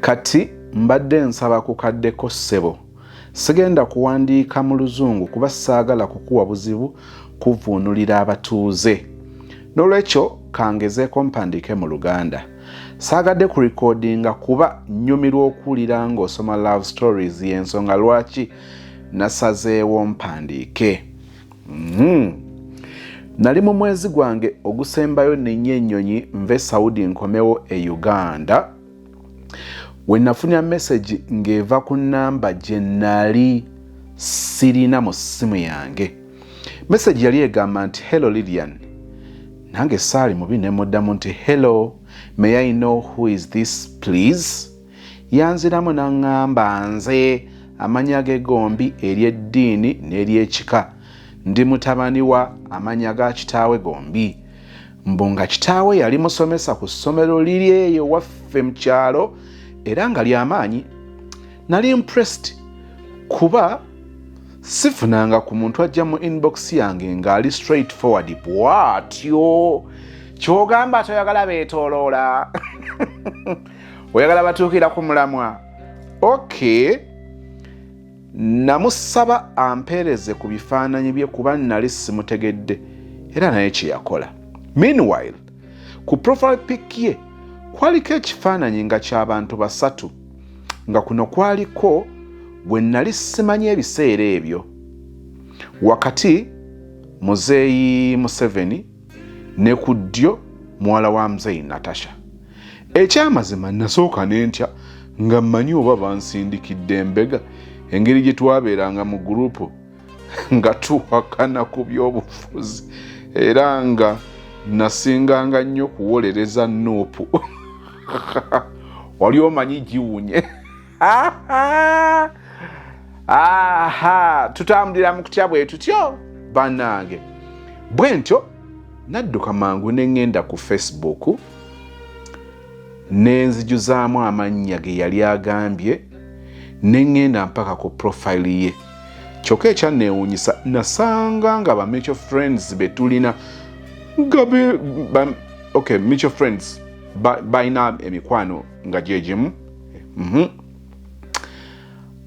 Kati mbadde nsaba kukaddeko ssebo. Sigenda kuwandiika mu Luzungu kuba saagala kukuwa buzibu kuvvuunulira abatuuze. N'olwekyo kangezeeko mpandiike mu Luganda. Saagadde kurikodinga kuba nnyumirwa okuwulira ng'osoma love stories, y'ensonga lwaki nasazeewo mpandiike. Nali mu mwezi gwange ogusembayo nennye ennyonyi nve Saudi nkomewo e Uganda, we nafunira message ng'eva ku nnamba gye nali sirina mu ssimu yange. Message yali egamba nti, "Hello Lilian." Nange saali mubi ne muddamu nti, "Hello, may I know who is this, please?" Yanziramu n'aŋŋamba nze amannya ge gombi, ery'eddiini n'ery'ekika. Ndi mutabani wa amannya ga kitaawe gombi, mbu nga kitaawe yali musomesa ku ssomero liri eyo waffe mu kyalo era nga lyamaanyi. Nali impressed kuba sifunanga ku muntu ajja mu inbox yange ng'ali straight forward bw'atyo. Kyogamba toyagala beetooloola, oyagala batuukira ku mulamwa. Okay, namusaba ampeereze ku bifaananyi bye kuba nali simutegedde, era naye kye yakola. Meanwhile, ku profile pic ye kwaliko ekifaananyi nga ky'abantu basatu, nga kuno kwaliko gwe nali simanyi ebiseera ebyo. Wakati Muzeeyi Museveni, ne ku ddyo muwala wa Muzeeyi Natasha. Ekyamazima nasooka ne ntya nga mmanyi oba bansindikidde embega, engeri gye twabeeranga mu gurupu nga tuwakana ku byobufuzi, era nga nasinganga nnyo kuwolereza NUP. Wali omanyi giwunye. Aha, tutambulira mu kutya bwe tutyo bannange. Bwe ntyo nadduka mangu ne ŋŋenda ku Facebook ne nzijuzaamu amannya ge yali agambye, ne ŋŋenda mpaka ku profile ye. Kyokka ekyanneewuunyisa, nasanga nga ba mutual friends be tulina nga okay, mutual friends balina emikwano nga gyegimu.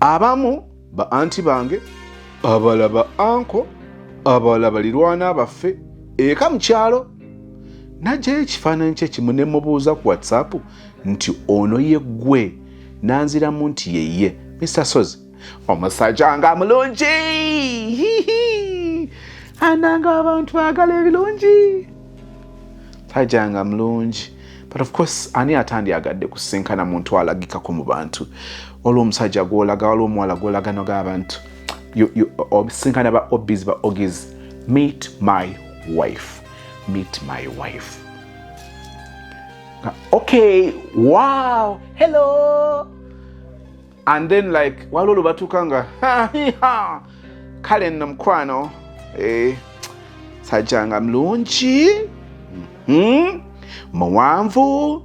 Abamu ba auntie bange, abalala ba uncle, abalala balirwana baffe eka mu kyalo. Najjayo ekifaananyi kye kimu ne mubuuza ku WhatsApp nti, "Ono ye ggwe?" Nanziramu nti yeye. Mr Sozi, omusajja nga mulungi ananga abantu baagala ebirungi. Sajja nga mulungi, but of course ani atandyagadde kusinkana muntu alagikako mu bantu? Waliwo omusajja gwolaga, waliwo omuwala gwolaga noga abantu osinkana ba obis, ba ogis. "Meet my wife, meet my wife." Okay, wow, hello. And then like waliwo lwebatuuka nga kale nno mukwano, sajja nga mulungi, Muwanvu,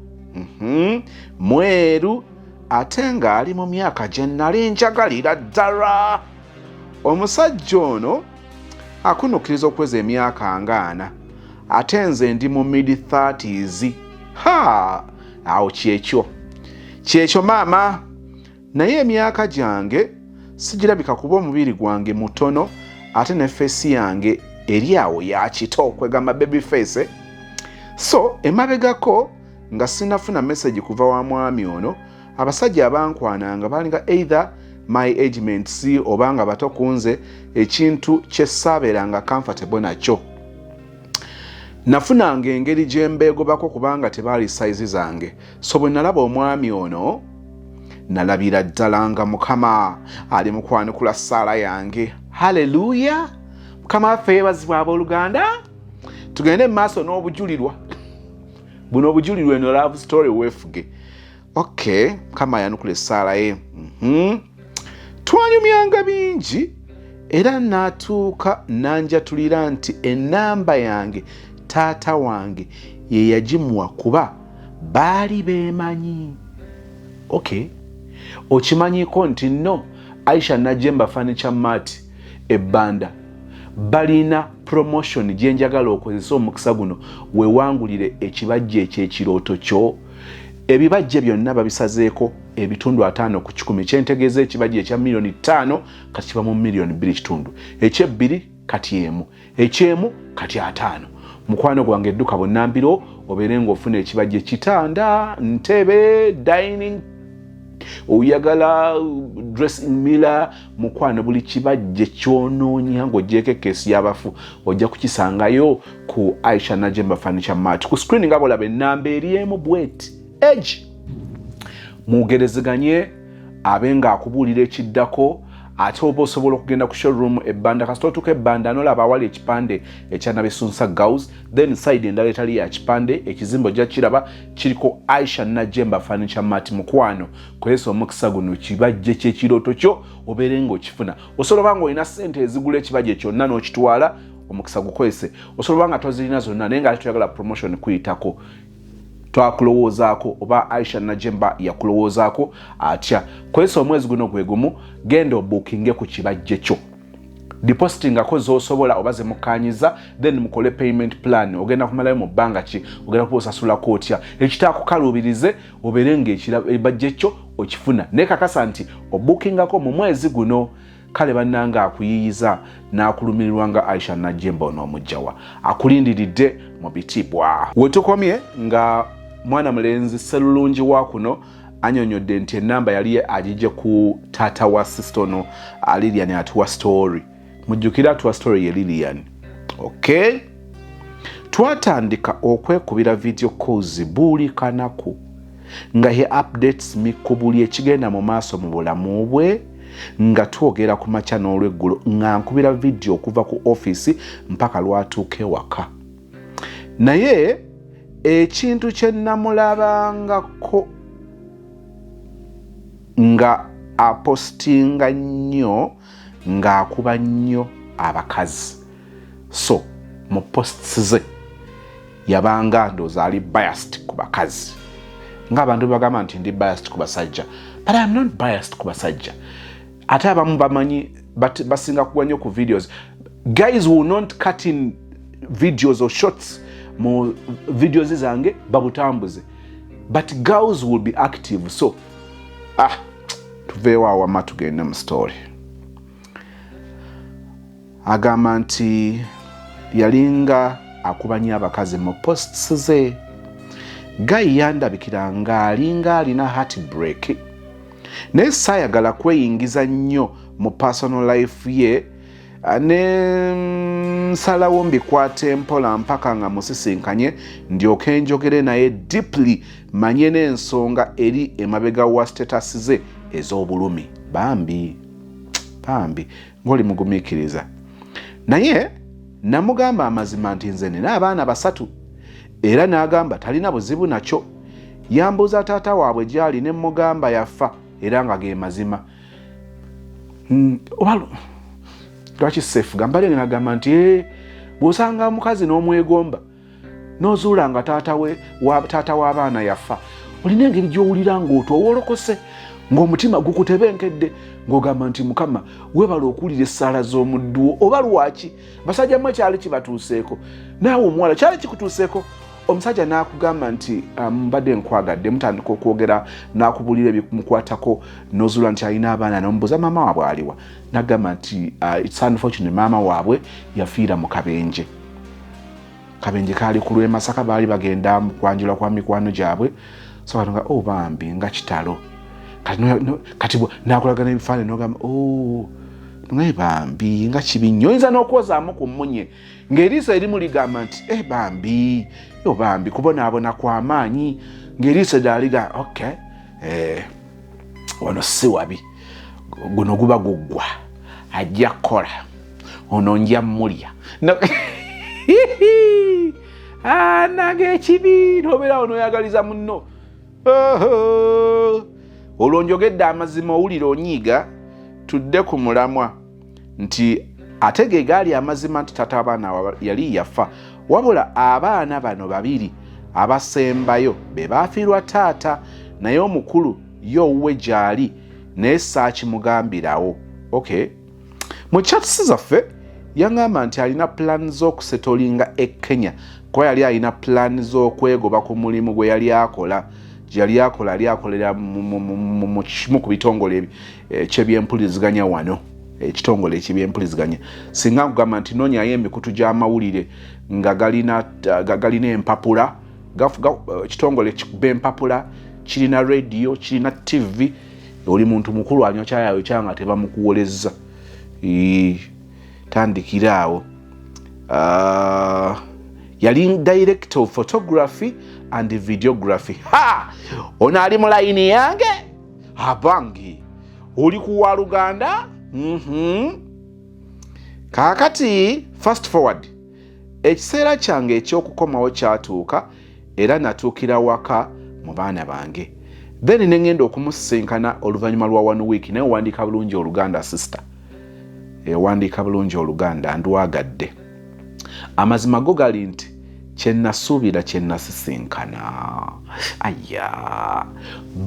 Mweru, ate ng'ali mu myaka gye nali njagalira ddala. Omusajja ono akunukkiriza okuweza emyaka nga 40, ate nze ndi mu mid 30s. Ha, awo kyekyo kyekyo maama. Naye emyaka gyange sigirabika kuba omubiri gwange mutono, ate ne face yange eri awo ya kito, kwegamba baby face. So emabegako nga sinafuna message kuva wa mwami ono, abasajja abankwananga balinga either my age mates oba nga bato ku nze, ekintu kyesaabeeranga comfortable nakyo. Nafunanga engeri gye mbeegobako kubanga tebaali size zange. So bwe nalaba omwami ono, nalabira ddala nga Mukama ali mu kwanukula ssaala yange. Haleluya, Mukama waffe yeebazibwa. Abooluganda, tugende mu maaso n'obujulirwa buno, obujulirwa eno love story weefuge. Okay, Mukama ayanukula essaala ye. Twanyumyanga bingi era n'atuuka nanjatulira nti ennamba yange taata wange ye yagimuwa kuba baali beemanyi. Okay, okimanyiko nti nno Aisha Najemba Furniture Mart ebbanda balina promotion gyenjagala okozesa omukisa guno wewangulire ekibajja ekyekirooto kyo. Ebibajje byonna babisazeeko ebitundu 50%. Kyentegeeza, ekibajje ekya miliyoni 5 kati kiba mu miliyoni 2.5, ekyebbiri kati emu, ekyemu kati 50. Mukwano gwange, edduka bonnambiro obeere ng'ofuna ekibajje, kitanda, ntebe, dining, oyagala dressing mirror. Mukwano, buli kibajje kyonoonya ng'ogyeko ekeesi y'abafu ojja kukisangayo ku Aisha Najemba Furniture Mart. Ku screen nga bolaba enamba eri emu bweti egi, mugerezeganye abe ng'akubuulira ekiddako. Ate oba osobola okugenda ku showroom ebbanda. Kasita otuuka ebbanda nolaba awali ekipande ekya Nabisunsa Girls, then side endala etali ya kipande, ekizimbe ojja kiraba kiriko Aisha Najemba Furniture Mart. Mukwano, kozesa omukisa guno, kibajje kyekirooto kyo obeere ng'okifuna. Osobola oba ng'olina ssente ezigula ekibajje kyonna n'okitwala, omukisa gukozese. Osobola oba nga tozirina zonna naye nga ate toyagala promotion kuyitako. Twakulowoozaako oba Aisha Najemba yakulowoozaako atya? Kozesa omwezi guno gwe gumu, genda obuukinge ku kibajje kyo, depositingako zosobola oba zemukanyiza, then mukole payment plan. Ogenda kumalayo mu bbanga ki? Ogenda kuba osasulako otya? Ekitakukaluubirize obeere ngaekibajje kyo okifuna, naye kakasa nti obuukingako mu mwezi guno. Kale bannanga, akuyiyiza n'akulumirirwa nga Aisha Najemba ono omujjawa akulindiridde mu bitibwa. Wetukomye nga mwana mulenzi Selulungi wa kuno anyonyodde nti enamba yali agijje ku taata wa sister ono Lilian. Atuwa story, mujjukira atuwa story ye Lilian. Okay, twatandika okwekubira video calls buli kanaku nga he updates me ku buli ekigenda mu maaso mu bulamu bwe, nga twogera ku makya n'olweggulo, nga nkubira vidiyo okuva ku ofiisi mpaka lwatuuka ewaka. Naye ekintu kye namulabangako nga apostinga nnyo, ng'akuba nnyo abakazi. So mu posts ze yabanga ndowooza ali biased ku bakazi, ng'abantu bagamba nti ndi biased ku basajja, but I am not biased ku basajja. Ate abamu bamanyi basinga kuwa nnyo ku videos. Guys will not cut in videos or shots mu videos zange babutambuze, but girls will be active. So ah, tuveewo awama tugende mu story. Agamba nti yalinga akuba nnyo abakazi mu posts ze. Guy yandabikira ng'alinga alina heartbreak, naye saayagala kweyingiza nnyo mu personal life ye, ne nsalawo mbikwate mpola mpaka nga musisinkanye ndyoke njogere naye deeply, manye n'ensonga eri emabega wa status ze ez'obulumi. Bambi bambi, ng'oli mugumiikiriza. Naye namugamba amazima nti nze nina abaana basatu, era n'agamba talina buzibu nakyo. Yambuuza taata waabwe gy'ali ne mugamba yafa, era nga ge mazima. Oba lwaki sefuga mbale nagamba nti, "Eh, bw'osanga omukazi n'omwegomba n'ozuula nga taata w'abaana yafa, olina engeri gy'owulira ng'otowolokose, ng'omutima gukutebenkedde, ng'ogamba nti Mukama weebala okuwulira essaala z'omuddu wo." Oba lwaki basajja mmwe kyali kibatuuseeko? Naawe omuwala kyali kikutuuseeko, omusajja n'akugamba nti mbadde nkwagadde, mutandika okwogera, n'akubulira ebimukwatako, n'ozuula nti alina abaana, n'omubuuza maama waabwe aliwa, n'agamba nti it's unfortunate, maama waabwe yafiira mu kabenje. Kabenje kaali ku lw'e Masaka, baali bagenda mu kwanjula kwa mikwano gyabwe. So kati nga, oh bambi, nga kitalo. Kati kati nakulagana ebifaananyi nogamba, oh naye bambi, nga kibi nnyo. Oyinza n'okwozaamu ku mmunye ng'eriiso erimu ligamba nti eh bambi, yo bambi, kubonaabona kw'amaanyi, ng'eriiso eddala ligamba okay, eh, wano si wabi, guno guba guggwa, ajja kukola ono, nja mmulya. Ah, nange ekibi nobeerawo noyagaliza munno. Oho. Olwo njogedde amazima, owulira onyiiga. Tudde ku mulamwa nti ate ge gaali amazima nti taata abaana yali yafa, wabula abaana bano babiri abasembayo be baafiirwa taata, naye omukulu ye owuwe gy'ali, naye saakimugambirawo. Okay, mu chats zaffe yaŋŋamba nti alina plan z'okusetolinga e Kenya, kuba yali alina plan z'okwegoba ku mulimu gwe yali akola. Gye yali akola, yali akolera mu kimu ku bitongole ekyebyempuliziganya wano, ekitongole ekibyempuliziganya. Singa nkugamba nti noonyayo emikutu gy'amawulire nga galina empapula, ekitongole kikuba empapula, kirina radio, kirina TV, oli muntu mukulu anywa kyayayo kyanga tebamukuwoleza. Tandikira awo. Yali director of photography and videography. Ha, ono ali mu layini yange. Abange, oli ku wa luganda. Kaakati fast forward, ekiseera kyange ekyokukomawo kyatuuka era natuukira waka mu baana bange. Then neŋŋenda okumusisinkana oluvannyuma lwa one week. Naye owandiika bulungi Oluganda, sister, ewandiika bulungi Oluganda, ndwagadde. Amazima go gali nti kyenasuubira kyenasisinkana, aya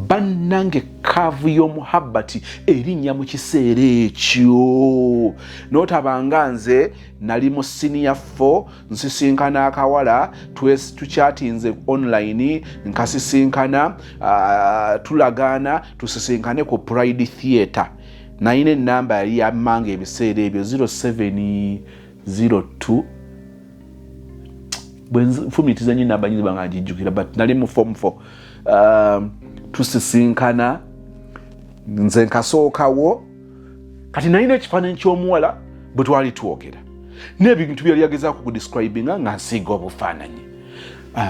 bannange, curve y'omuhabbati erinnya mu kiseera ekyo. Nootabanga nze nali mu senior 4, nsisinkana akawala, tukyatinze online, nkasisinkana, tulagaana tusisinkane ku Pride Theatre. Nalina enamba yali yammanga ebiseera ebyo 0702. Bwenfumitiza nyo enamba nyinza nga ngijjukira, but nali mu form 4. Tusisinkana, nze nkasookawo. Kati nalina ekifaananyi ky'omuwala bwe twali twogera n'ebintu byali yagezaako kudescribinga, nga nsiiga obufaananyi.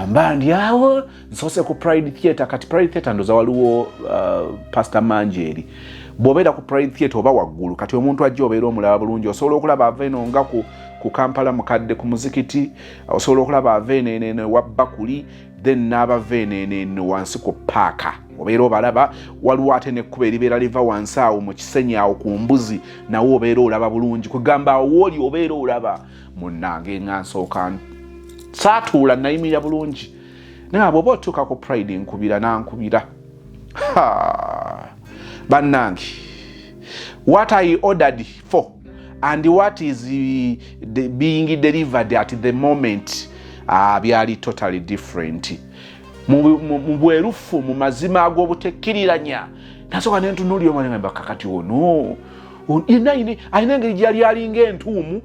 Mba ndi awo, nsoose ku Pride Theatre. Kati Pride Theatre ndoza waliwo Pastor Manjeeri. Bw'obeera ku Pride Theatre oba waggulu, kati omuntu ajja obeera omulaba bulungi. Osobola okulaba ava eno nga ku Kampala Mukadde ku muzikiti, osobola okulaba ava eno eno eno wa Bakuli, then n'abava eno eno eno wansi ku paaka obeera obalaba. Waliwo ate nekkuba eribeera liva wansi awo mu kisenyi awo ku mbuzi, nawe obeera olaba bulungi. Kwegamba awo wooli obeera olaba. Munnange, nga nsooka saatuula, nayimirira bulungi, naye bw'oba otuuka ku Pride nkubira, nankubira. Bannange, what I ordered for and what is being delivered at the moment byali totally different. Mu bwerufu, mu mazima ag'obutekkiriranya, nasooka nentunuulira omwana, ngamba kakati ono yenna alina engeri gyali alinga entuumu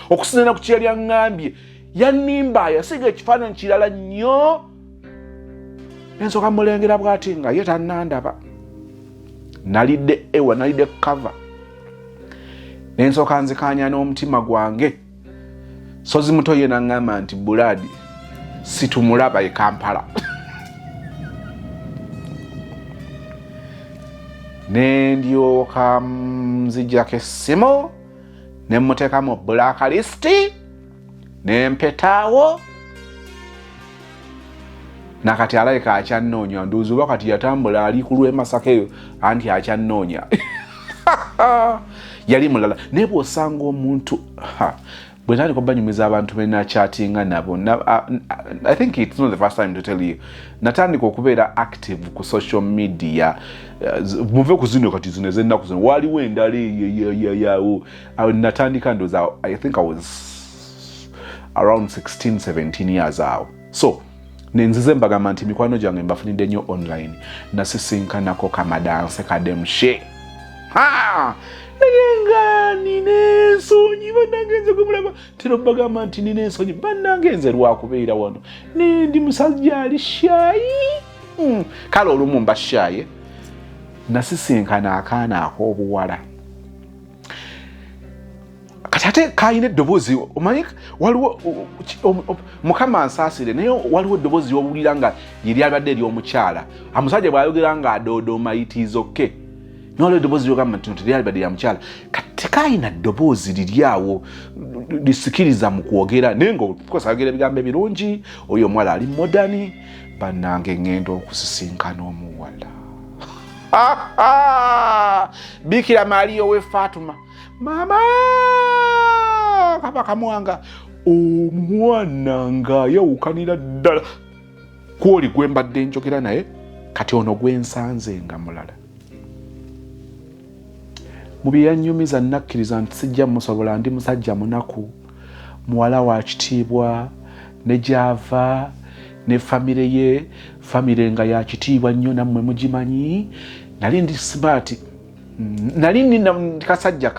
okusinziira ku kyeyali aŋŋambye. Yannimba, yasiga ekifaananyi kirala nnyo. Ensooka mulengera bw'ati nga ye tannandaba. Nalidde ewa, nalidde cover, nensooka nzikanya n'omutima gwange. Sozi muto ye naŋŋamba nti Bulaadi situmulaba e Kampala. Nendyoka nzijjako essimu, nemuteeka mu blacklist, nempetaawo. Nakati alabika akyannoonya, ndowooza oba kati yatambula ali ku lw'emasaka eyo, anti akyannoonya. Yali mulala. Naye bw'osanga omuntu, bwe ntandika obanyumiza abantu benakyatinga nabo, I think it's not the first time to tell you, natandika okubeera active ku social media. Muve ku zino kati, zino ez'ennaku zino, waliwo endala eyo. Natandika ndowooza I think I was around 16 17 years awo. So nenzize mbagamba nti mikwano gyange mbafunidde nnyo online. Nasisinkanako kamadanse kademshe, naye nga nina ensonyi. Bannange, nze gwemulaba tera obagamba nti nina ensonyi. Bannange, nze lwakubeera wano nendi musajja ali shy. Kale olumu mba shy. Nasisinkana akaana ak'obuwala. Kati ate kalina eddoboozi, omanyi waliwo, Mukama nsaasire, naye waliwo eddoboozi lyowulira nga yeryabadde ery'omukyala. Omusajja bw'ayogera nga adoodoma, it is okay, naye waliwo eddoboozi lyogamba nti teryalibadde lya mukyala. Kati tekayina ddoboozi liri awo lisikiriza mu kwogera, naye nga of course ayogera ebigambo ebirungi. Oyo omuwala ali modern. Bannange, ŋŋenda okusisinkana omuwala, Bikira Maria owe Fatuma, mama Kabaka Mwanga, omwana ng'ayawukanira ddala kwoli gwe mbadde njogera naye. Kati ono gwensanze nga mulala. Mu bye yannyumiza, nakkiriza nti sijja musobola, ndi musajja munaku, muwala wa kitiibwa, ne gyava ne famire ye. Famire nga ya kitiibwa nnyo, nammwe mugimanyi. Nali ndi smart, nali nina kasajja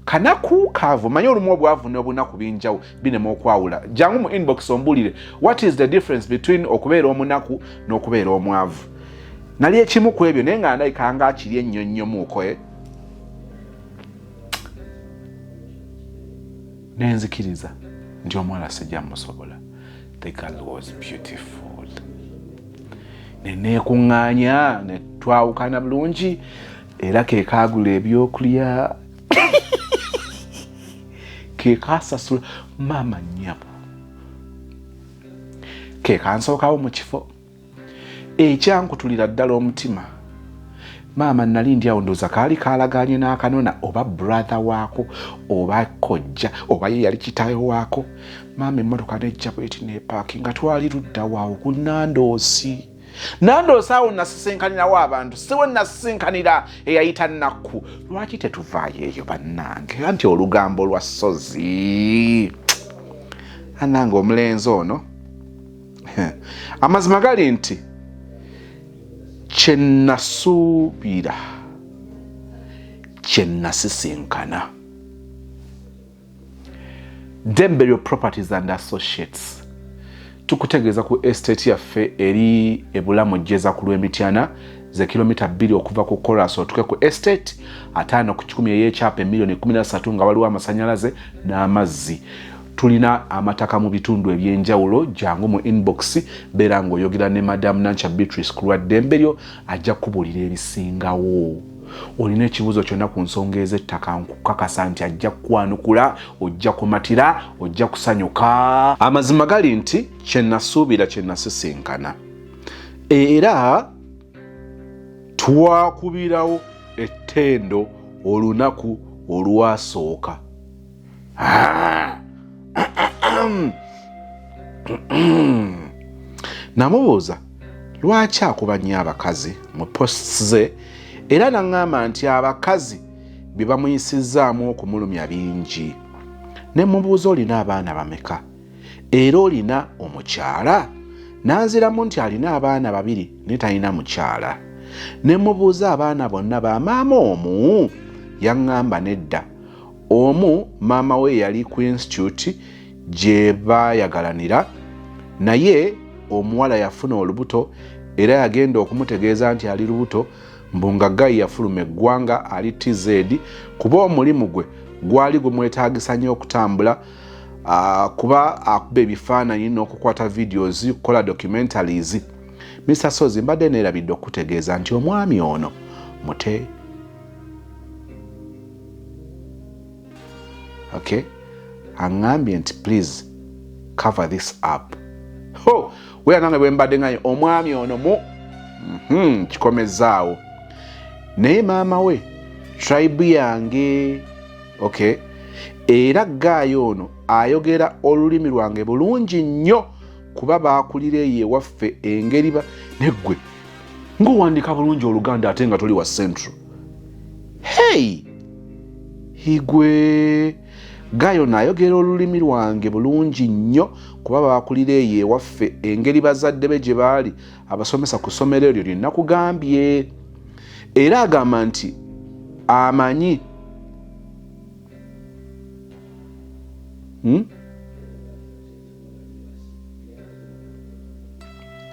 kanaku kaavu. Manyi olumu obwavu n'obunaku binjawo binema okwawula. Jangu mu inbox ombulire, what is the difference between okubeera omunaku n'okubeera omwavu? Nali ekimu ku ebyo, naye nga ndabika nga akiri ennyo nnyo muuko. Nenzikiriza nti omuwala sijja musobola. The girl was beautiful. Neneekuŋŋaanya ne twawukana bulungi, era ke kaagula ebyokulya, ke kasasula, maama nnyabo, ke kansookawo mu kifo. Ekyankutulira ddala omutima, maama, nali ndi awo, ndowooza kaali kalaganye n'akanona oba brother waako oba kojja oba ye yali kitaawe waako. Maama, emmotoka nejja bweti nepaaki nga twali ludda waawo ku Nandoosi. Nandoosi awo nasisinkanirawo abantu, siwe nasisinkanira eyayita Nakku. Lwaki tetuvaayo eyo bannange? Anti olugambo lwa Sozi anange. Omulenzi ono, amazima gali nti kyenasuubira kyenasisinkana. Demberyo Properties and Associates tukutegeeza ku estate yaffe eri ebulamu jjeza ku lw'Emityana, ze kilomita 2 okuva ku Coras otuke ku estate, 50 ku 100 ey'ekyapa, emiliyoni 13, nga waliwo amasanyalaze n'amazzi. Tulina amataka mu bitundu ebyenjawulo. Jangu mu inbox, beera ng'oyogera ne Madam Nancha Beatrice ku lwa Ddembe lyo, ajja kubuulira ebisingawo. Olina ekibuuzo kyonna ku nsonga ez'ettaka, nkukakasa nti ajja kukwanukula, ojja kumatira, ojja kusanyuka. Amazima gali nti kyenasuubira kyenasisinkana, era twakubirawo ettendo olunaku olwasooka. Namubuuza lwaki akuba nnyo abakazi mu posts ze, era naŋŋamba nti abakazi bye bamuyisizzaamu okumulumya bingi. Ne mubuuza, olina abaana bameka era olina omukyala? Nanziramu nti alina abaana babiri naye talina mukyala. Ne mubuuza, abaana bonna ba maama omu? Yaŋŋamba nedda, omu maama we yali ku institute gye baayagalanira, naye omuwala yafuna olubuto era yagenda okumutegeeza nti ali lubuto, mbu nga guy yafuluma eggwanga, ali TZ, kuba omulimu gwe gwali gumwetaagisa nnyo okutambula, kuba akuba ebifaananyi n'okukwata videos, kukola documentaries. Mr Sozi, mbadde neerabidde okutegeeza nti omwami ono mute. Okay, aŋŋambye nti please cover this up. Ho weya nange bwe mbadde nganye omwami ono mu kikomezaawo, naye maama we tribe yange. Okay, era guy ono ayogera olulimi lwange bulungi nnyo, kuba baakulira eyo ewaffe. Engeri ba neggwe ng'owandiika bulungi Oluganda ate nga toli wa Central. Hey, igwe guy ono ayogera olulimi lwange bulungi nnyo, kuba baakulira eyo ewaffe, engeri bazadde be gye baali abasomesa ku ssomero eryo lye nakugambye. Era agamba nti amanyi.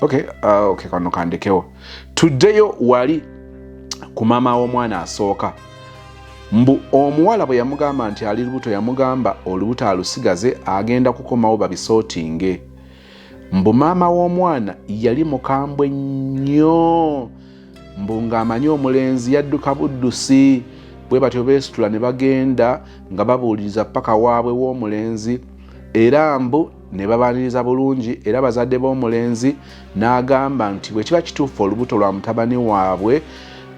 Okay, kano kandekewo. Tuddeyo wali ku maama w'omwana asooka. Mbu omuwala bwe yamugamba nti ali lubuto, yamugamba olubuto alusigaze, agenda kukomawo babisootinge. Mbu maama w'omwana yali mukambwe nnyo, mbu ng'amanyi omulenzi yadduka buddusi. Bwe batyo beesitula ne bagenda nga babuuliriza paka waabwe w'omulenzi, era mbu ne babaniriza bulungi. Era bazadde b'omulenzi n'agamba nti bwe kiba kituufu olubuto lwa mutabani waabwe,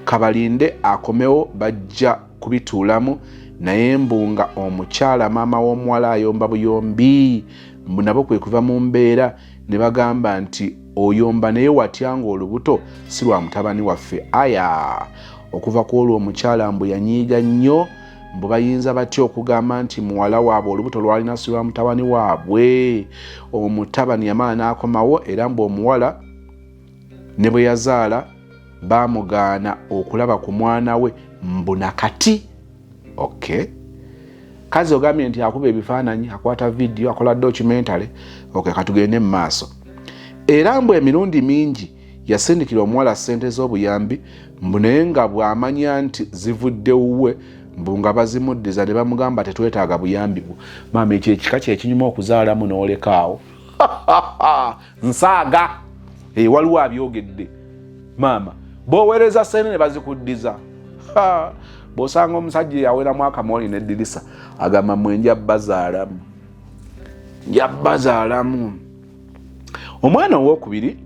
kabalinde akomewo, bajja kubituulamu. Naye mbu nga omukyala maama w'omuwala ayomba buyombi, mbu nabo kwe kuva mu mbeera ne bagamba nti oyomba naye watya ng'olubuto si lwa mutabani waffe? Aya, okuva ku olwo omukyala mbu yanyiiga nnyo, mbu bayinza batya okugamba nti muwala waabwe olubuto lwalina si lwa mutabani waabwe? Omutabani yamala n'akomawo, era mbu omuwala Ne bwe yazaala baamugaana okulaba ku mwana we mbu nakati. Okay, kazi ogambye nti akuba ebifaananyi, akwata vidiyo, akola documentary. Okay, katugende mu maaso. Era mbu emirundi mingi yasindikira omuwala ssente z'obuyambi, mbu naye nga bw'amanya nti zivudde wuwe, mbu nga bazimuddiza ne bamugamba tetwetaaga buyambi bwo. Maama, ekyo ekika kyekinyuma okuzaalamu n'olekaawo. Nsaaga waliwo abyogedde. Maama, bw'oweereza ssente ne bazikuddiza, bw'osanga omusajja eyaweramu akamooli n'eddirisa agamba mwe nja bazaalamu, nja bazaalamu. Omwana owokubiri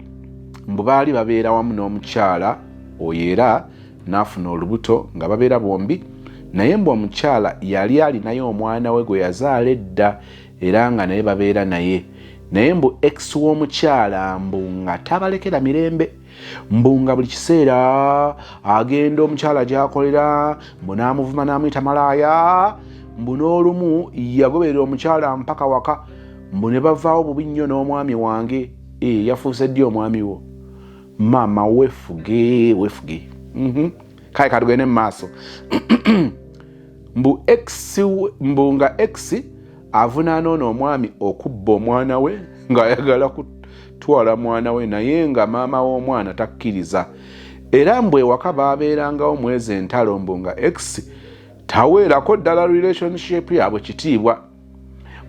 mbu baali babeera wamu n'omukyala oyo era n'afuna olubuto nga babeera bombi, naye mbu omukyala yali alinayo omwana we gwe yazaala edda era nga naye babeera naye. Naye mbu ex w'omukyala mbu nga tabalekera mirembe, mbu nga buli kiseera agenda omukyala gy'akolera, mbu n'amuvuma n'amuyita malaaya. Mbu n'olumu yagoberera omukyala mpaka waka, mbu ne bavaawo bubi nnyo n'omwami wange. Yafuuse ddi omwami wo? Maama, weefuge, weefuge. Kale katugende mu maaso. Mbu ex, mbu nga ex avunaana ono omwami okubba omwana we, ng'ayagala kutwala mwana we, naye nga maama w'omwana takkiriza. Era mbu ewaka baabeerangawo mwezi entalo, mbu nga ex taweerako ddala relationship yaabwe kitiibwa.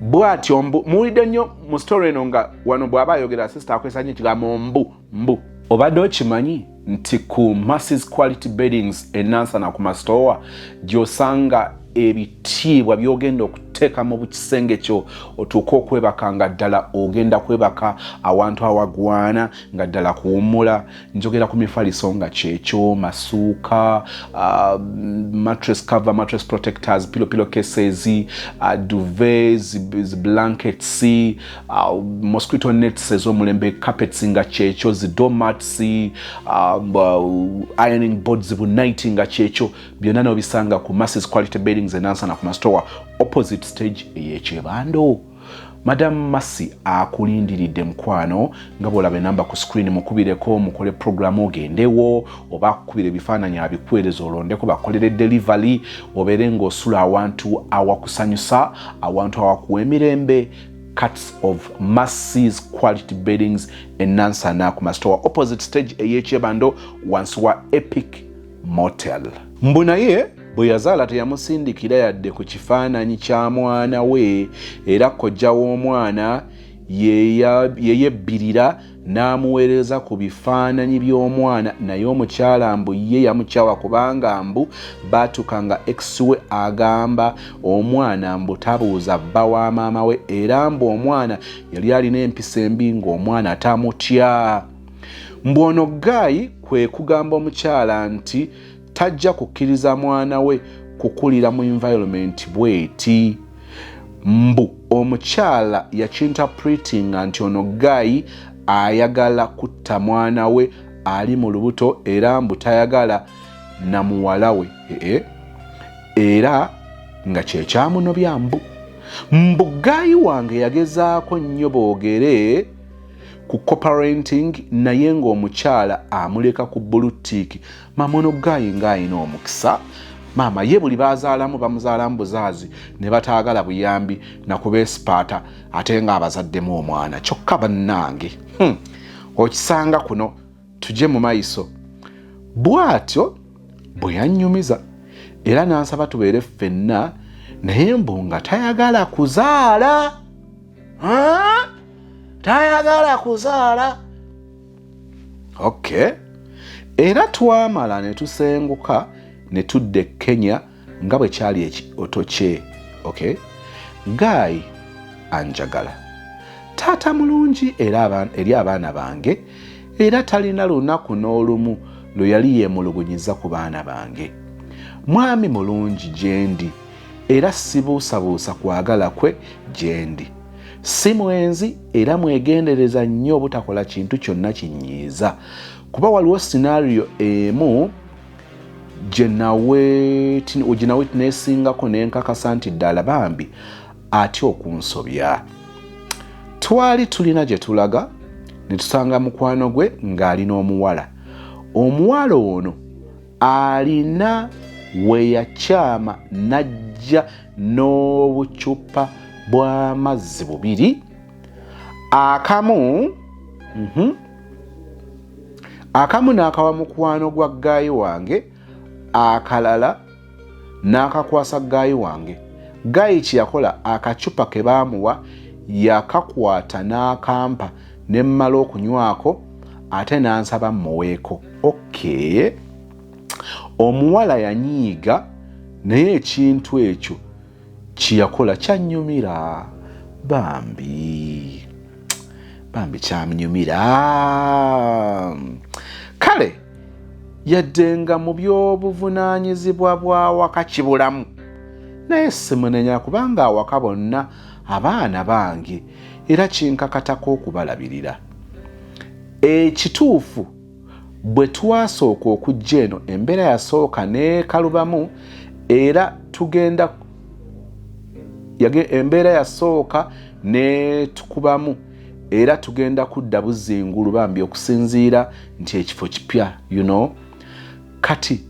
Bw'atyo mbu muwulidde nnyo mu story eno nga wano bw'aba ayogera sister akozesa nnyo ekigambo mbu. Mbu obadde okimanyi nti ku Masses Quality Beddings enansana ku masitowa gy'osanga ebitiibwa by'ogenda okuteeka mu kisenge kyo otuuke okwebaka nga ddala ogenda kwebaka awantu awagwana nga ddala kuwummula? Njogera ku mifaliso nga kyekyo, masuuka, mattress cover, mattress protectors, pillow cases, duvets, blankets, mosquito nets ez'omulembe, carpets nga kyekyo, zi doormats, ironing boards, bu night nga kyekyo. Byonna n'obisanga ku Masses Quality Beddings enansana ku mastowa, opposite stage ey'ekyebando. Madamu Masi akulindiridde, mukwano. Nga bwolaba enamba ku screen, mukubireko mukole programu ogendewo oba akukubira ebifaananyi abikuweereza olondeko, bakolere delivery, obeere ng'osula awantu awakusanyusa, awantu awakuwa emirembe. Courtesy of Masses Quality Beddings enansana ku mastowa, opposite stage ey'ekyebando, wansi wa Epic Motel. Mbu naye bwe yazaala teyamusindikira yadde ku kifaananyi kya mwana we, era kojja w'omwana yeyebbirira n'amuweereza ku bifaananyi by'omwana. Naye omukyala mbu ye yamukyawa kubanga mbu baatuka nga ex we agamba omwana mbu tabuuza bba wa maama we, era mbu omwana yali alina empisa embi ng'omwana tamutya. Mbu ono guy kwe kugamba omukyala nti tajja kukkiriza mwana we kukulira mu environment bweti. Mbu omukyala yakinterpretinga nti ono guy ayagala kutta mwana we ali mu lubuto, era mbu tayagala na muwala we. Ee, era nga kyekyamunobya. Mbu guy wange yagezaako nnyo boogere ku coparenting, naye ng'omukyala amuleka ku blue tick. Maama, ono guy ng'ayina omukisa. Maama, ye buli bazaalamu bamuzaalamu buzaazi ne bataagala buyambi nakubeesipaata, ate ng'abazaddemu omwana. Kyokka bannange, okisanga kuno. Tujje mu maiso. Bw'atyo bwe yannyumiza era n'ansaba tubeere ffenna, naye mbu nga tayagala kuzaala. Tayagala kuzaala. Okay, era twamala ne tusenguka ne tudda e Kenya nga bwe kyali ekioto kye. Okay, guy anjagala, taata mulungi era eri abaana bange, era talina lunaku n'olumu lwe yali yeemulugunyiza ku baana bange. Mwami mulungi gye ndi era sibuusabuusa kwagala kwe gye ndi. Si mwenzi era mwegendereza nnyo obutakola kintu kyonna kinyiiza, kuba waliwo scenario emu gye nawitnessingako nenkakasa nti ddala bambi atya okunsobya. Twali tulina gye tulaga Ne tusanga mukwano gwe ng'alina omuwala. Omuwala ono alina we yakyama n'ajja n'obucupa bw'amazzi bubiri, akamu akamu n'akawa mukwano gwa guy wange, akalala n'akakwasa guy wange. Guy kyeyakola, akacupa ke baamuwa yakakwata n'akampa ne mmala okunywako, ate n'ansaba mmuweeko. Okay, omuwala yanyiiga, naye ekintu ekyo kyeyakola kyannyumira bambi, bambi kyanyumira. Kale yadde nga mu by'obuvunaanyizibwa bw'awaka kibulamu, naye simunenya kubanga awaka bonna abaana bange era kinkakatako okubalabirira. Ekituufu, bwe twasooka okujja eno, embeera yasooka neekalubamu era tugenda embeera yasooka netukubamu era tugenda kudda buzingulu bambi, okusinziira nti ekifo kipya. Kati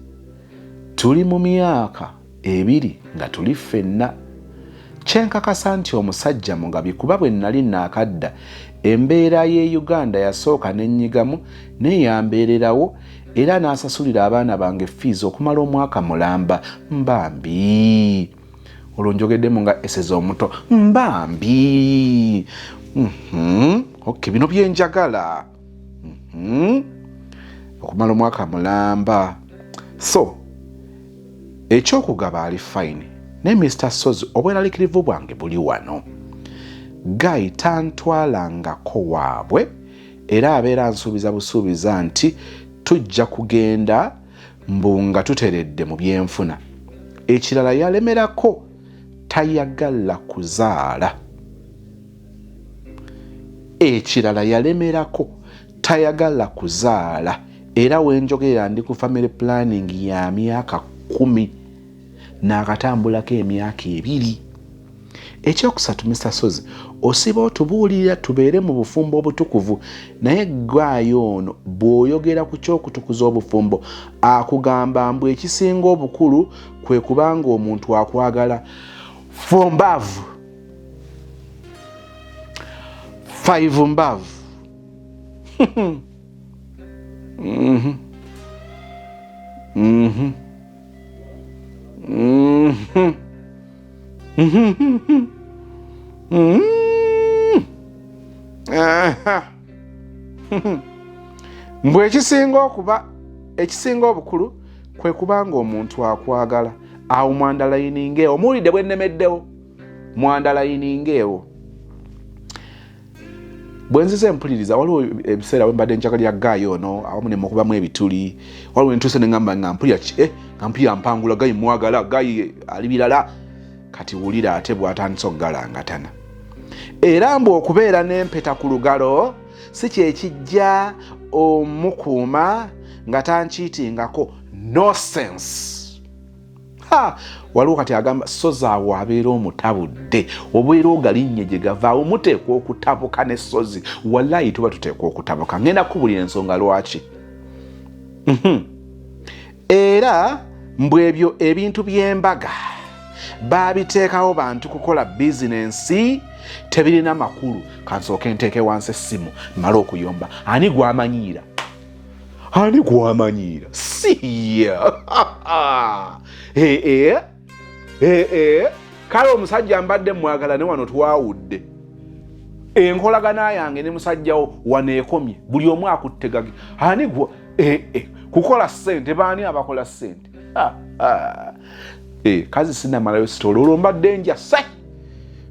tuli mu myaka 2 nga tuli ffenna. Kyenkakasa nti omusajja mugabi, kuba bwe nali naakadda, embeera y'e Uganda yasooka nenyigamu, naye yambeererawo era n'asasulira abaana bange fees okumala omwaka mulamba. Mbambi, olwo njogeddemu nga eseza omuto mbambi. Ok, bino byenjagala. Okumala omwaka mulamba. So ekyokugaba ali fine, naye Mr Sozi, obweralikirivu bwange buli wano. Guy tantwalangako waabwe era abeera ansuubiza busuubiza nti tujja kugenda, mbu nga tuteredde mu byenfuna. Ekirala, yalemerako tayagala kuzaala. Ekirala, yalemerako tayagala kuzaala era wenjogerera ndi ku family planning ya myaka 10, naakatambulako emyaka 2. Ekyokusatu, Mr Sozi, osiba otubuulirira tubeere mu bufumbo obutukuvu, naye guy ono bw'oyogera ku kyokutukuza obufumbo akugamba mbu ekisinga obukulu kwe kubanga omuntu akwagala. Four mbaavu, five mbaavu. Mhm. Aha. Mbw ekisinga okuba, ekisinga obukulu kwe kubanga omuntu akwagala. Awo mwandalayiningeewo, muwulidde bwe nnemeddewo, mwandalayiningeewo. Bwe nzize mpuliriza, waliwo ebiseera we mbadde njagalira guy ono awamu ne mukubamu ebituli. Waliwo entuuse ne ngamba nga mpulira nga mpulira mpangula guy, mwagala guy, ali birala. Kati wulira ate bw'atandise okugalangatana, era mbu okubeera n'empeta ku lugalo si kyekijja omukuuma nga tankiitingako. Nonsense. Ha, waliwo kati agamba Sozi awo abeera omutabudde, obeera ogalinnye gye gavaawo. Muteekwa okutabuka ne Sozi, wallayi tuba tuteekwa okutabuka. Ngenda kubulira ensonga lwaki. Era mbw ebyo ebintu by'embaga babiteekawo bantu kukola bizinensi, tebirina makulu. Kansooke nteeke wansi essimu mmale okuyomba. Ani gwamanyiira? Ani gwamanyiira? Siya. Ee ee, kale omusajja mbadde mwagala, ne wano twawudde. Enkolagana yange ne musajjawo wano ekomye, buli omu akuttegage. Ani gwa ee kukola ssente? Baani abakola ssente? Kazi sinamalayo sitoolo, olwo mbadde njase,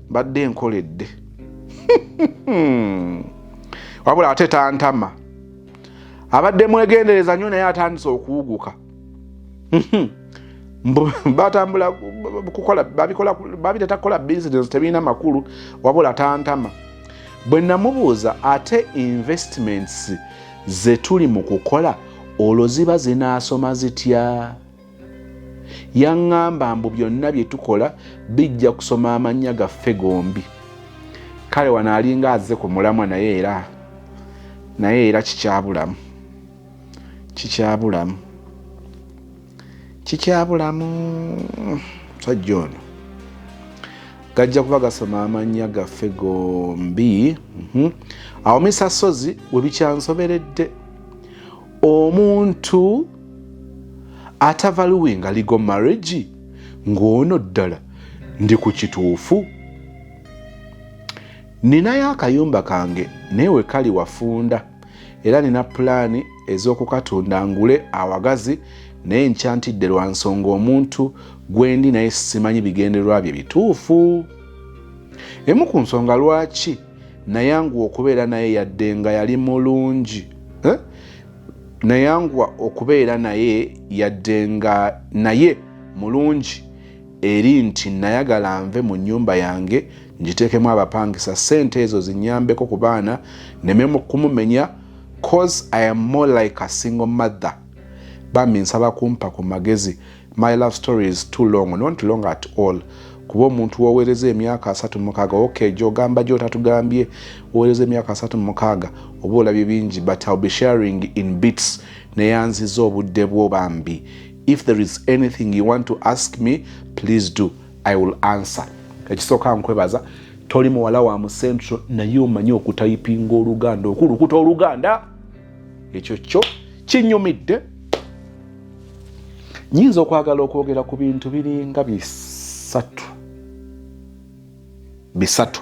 mbadde nkoledde. Wabula ate tantama, abadde mwegendereza nnyo, naye atandise okuwuguka. Batambula kukola, babikola, babiteta kukola business, tebirina makulu. Wabula tantama, bwe namubuuza ate investments ze tuli mu kukola olwo ziba zinaasoma zitya, yaŋŋamba mbu byonna bye tukola bijja kusoma amannya gaffe gombi. Kale wano alinga azze ku mulamwa, naye era Naye era kikyabulamu, kikyabulamu, kikyabulamu. Musajja ono gajja kuba gasoma amannya gaffe gombi. Awo Misa Sozi we bikyansoberedde, omuntu atavaluwinga legal marriage ng'ono, ddala ndi ku kituufu? Ninayo akayumba kange, naye we kali wafunda, era nina pulaani ez'okukatunda ngule awagazi, naye nkyantidde lwa nsonga omuntu gwendi naye simanyi bigendererwa bye bituufu. Emu ku nsonga lwaki nayanguwa okubeera naye, yadde nga yali mulungi, eh? Nayanguwa okubeera naye yadde nga naye mulungi, eri nti nayagala nve mu nnyumba yange ngiteekemu abapangisa, ssente ezo zinyambeko ku baana neme kumumenya, 'cause I am more like a single mother. Bambi nsaba kumpa ku magezi. My love story is too long. Not long at all, kuba omuntu woweereza emyaka 36, ok, gyogamba gyotatugambye, woweereza emyaka 36 oba olabye bingi, but I'll be sharing in bits. Neyanziza obudde bwo bambi. If there is anything you want to ask me, please do, I will answer. Ekisooka, nkwebaza, toli muwala wa mu Central, naye omanyi okutayipinga Oluganda, okulukuta Oluganda. Ekyo kyo kinyumidde. Nyinza okwagala okwogera ku bintu biringa bisatu bisatu.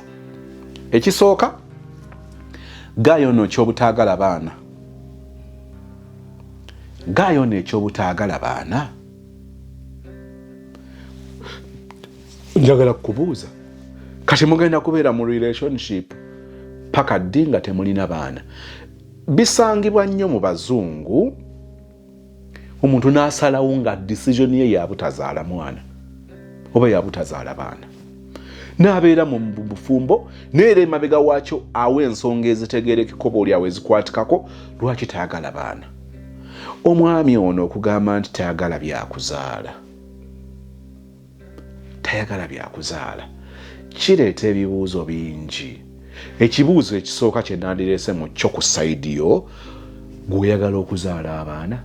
Ekisooka, guy ono ekyobutaagala baana, guy ono ekyobutaagala baana, njagala kukubuuza, kati mugenda kubeera mu relationship paka ddi nga temulina baana? Bisangibwa nnyo mu bazungu, omuntu n'asalawo nga decision ye yabutazaala mwana oba yabutazaala baana, n'abeera mu bufumbo, neera emabega waakyo awa ensonga ezitegerekeko oba oliawo ezikwatikako lwaki tayagala baana. Omwami ono okugamba nti tayagala byakuzaala, tayagala byakuzaala, kireeta ebibuuzo bingi. Ekibuuzo ekisooka kye nandireese mu kyo ku side yo, gweoyagala okuzaala abaana,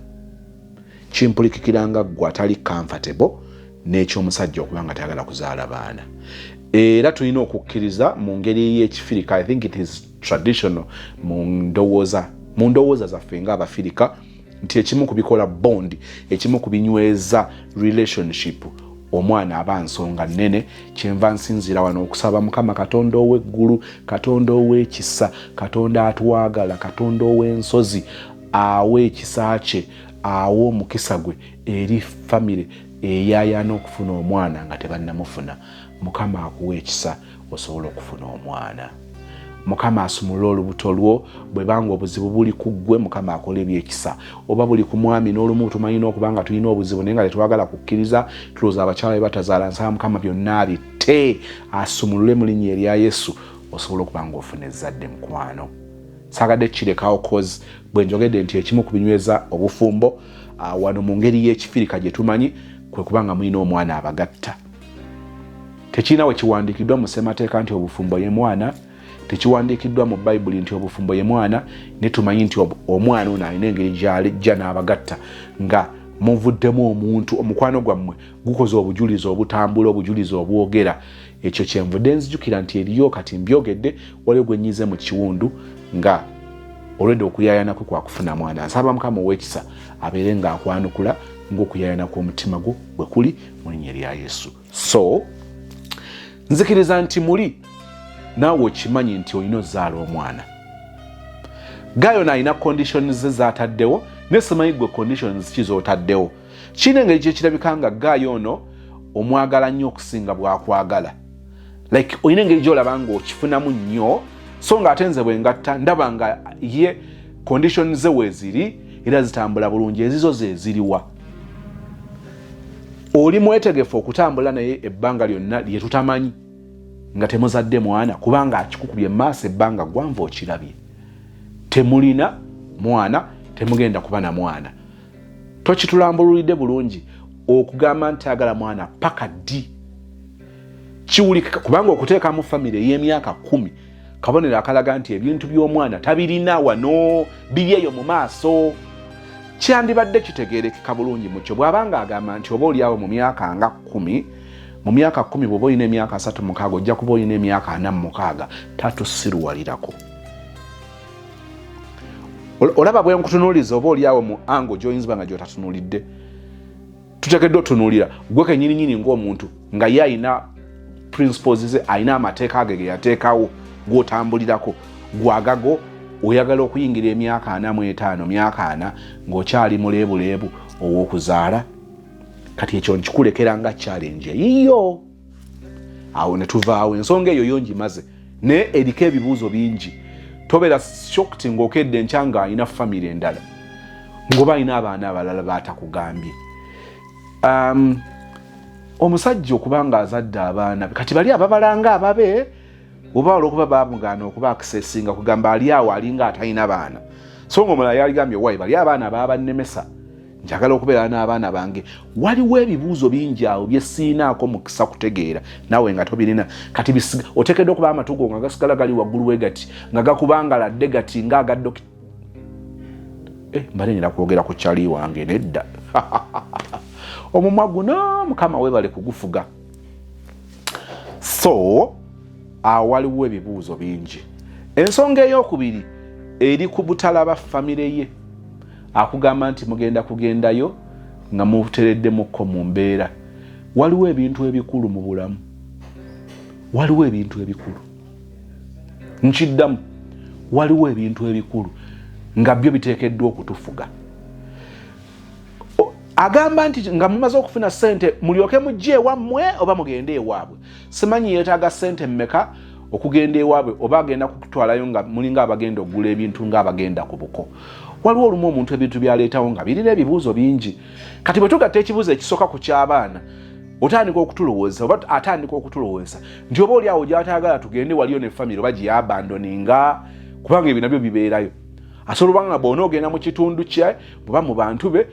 kimpulikikira nga ggwe atali comfortable n'ekyomusajja okuba nga tayagala kuzaala baana. Era tulina okukkiriza mu ngeri ey'Ekifirika, I think it is traditional mu ndowooza zaffe ng'Abafirika, nti ekimu ku bikola bond, ekimu ku binyweza relationship, omwana aba nsonga nnene. Kyenva nsinziira wano okusaba Mukama Katonda ow'eggulu, Katonda ow'ekisa, Katonda atwagala, Katonda ow'ensozi, awa ekisa kye, awa omukisa gwe eri famire eyayaana okufuna omwana nga tebannamufuna. Mukama akuwa ekisa osobole okufuna omwana. Mukama asumulule olubuto lwo. Bwebanga obuzibu buli ku ggwe, Mukama akola ebyekisa. Oba buli ku mwami, n'olumu tumanyina okuba nga tulina obuzibu naye nga tetwagala kukkiriza, tulowooza abakyala be batazaala. Nsaba Mukama byonna abitte, asumulule mu linnya erya Yesu, osobola okuba nga ofuna ezzadde. Mukwano, saagadde kirekawo, 'cause bwe njogedde nti ekimu ku binyweza obufumbo wano mu ngeri y'Ekifirika gye tumanyi kwe kuba nga mulina omwana abagatta. Tekirina we kiwandiikiddwa mu ssemateeka nti obufumbo ye mwana, tekiwandiikiddwa mu Bayibuli nti obufumbo ye mwana, ne tumanyi nti omwana ono alina engeri gy'alijja n'abagatta nga muvuddemu omuntu, omukwano gwammwe gukoze obujulizi obutambula, obujulizi obwogera. Ekyo kyenvudde nzijukira nti eriyo, kati mbyogedde, waliwo gwe nyize mu kiwundu nga olwedde okuyayana kwe kwakufuna mwana. Nsaba Mukama ow'ekisa abeere ng'akwanukula ng'okuyayana kw'omutima gwo bwe kuli, mu linnya erya Yesu. So nzikiriza nti muli naawe okimanyi nti olina ozaala omwana. Guy ono alina conditions ze zataddewo, naye simanyi gwe conditions ki z'otaddewo. Kirina engeri gyekirabika nga guy ono omwagala nnyo okusinga bwakwagala, like olina engeri gyolaba nga okifunamu nnyo, so nga ate nze bwe ngatta ndaba nga ye conditions ze weeziri era zitambula bulungi. Ezizo ze ziriwa? Oli mwetegefu okutambula naye ebbanga lyonna lye tutamanyi nga temuzadde mwana, kubanga akikukubye maaso ebbanga gwanva okirabye temulina mwana, temugenda kuba na mwana? Tokitulambululidde bulungi. Okugamba nti agala mwana paka ddi kiwulikika, kubanga okuteekamu famire ey'emyaka 10. Kabonero akalaga nti ebintu by'omwana tabirina wano, biri eyo mu maaso. Kyandibadde kitegeerekeka bulungi mukyo bw'aba nga agamba nti oba oliawo mu myaka nga 10, mu myaka 10 bw'oba olina emyaka 36 ojja kuba olina emyaka 46. Tatusiruwalirako. Olaba bwe nkutunuuliza oba oliawo mu ango gy'oyinza nga gy'otatunuulidde. Tuteekeddwa otunuulira gwe kenyininyini ng'omuntu nga ye alina principles ze, alina amateeka ge ge yateekawo gw'otambulirako, gwagago. Oyagala okuyingira emyaka 45, myaka 40 ng'okyali muleebuleebu ow'okuzaala. Kati ekyo nkikulekera nga challenge eyiyo. Awo ne tuvaawo. Ensonga eyo yo ngimaze, naye eriko ebibuuzo bingi. Tobeera shocked ng'okedde enkya ng'alina famire endala, ng'oba alina abaana abalala baatakugambye. Omusajja okuba nga azadde abaana be, kati bali ababalanga ababe oba olwokuba bamugaana okuba akisesinga kugamba ali awo alinga atalina baana, so nga omulala yaligambye wayi bali abaana babannemesa, njagala okubeera n'abaana bange. Waliwo ebibuuzo bingi awo byesiinaako mukisa kutegeera naawe nga tobirina. Kati oteekeddwa okuba amatugo nga gasigala gali waggulu we gati nga gakubangaladde gati ngaaga dokita. Mbale nyina kwogera ku kyali wange nedda. Omumwa guno Mukama webale kugufuga. So awo waliwo ebibuuzo bingi. Ensonga eyokubiri eri ku butalaba famire ye. Akugamba nti mugenda kugendayo nga mutereddemukko mu mbeera. Waliwo ebintu ebikulu mu bulamu, waliwo ebintu ebikulu, nkiddamu, waliwo ebintu ebikulu nga byo biteekeddwa okutufuga. Agamba nti nga mumaze okufuna ssente mulyoke mujje ewammwe oba mugende ewaabwe. Simanyi yeetaaga ssente mmeka okugenda ewaabwe, oba agenda kukutwalayo nga mulinga abagenda okugula ebintu ng'abagenda ku buko. Waliwo olumu omuntu ebintu byaleetawo nga birina ebibuuzo bingi. Kati bwe tugatta ekibuuzo ekisooka ku ky'abaana, otandika okutulowooza oba atandika okutulowooza nti oba oli awo gy'atayagala tugende waliyo ne famire oba gyeyabandoninga, kubanga ebyo nabyo bibeerayo. Asobola obanga bw'onoogenda mu kitundu kye oba mu bantu be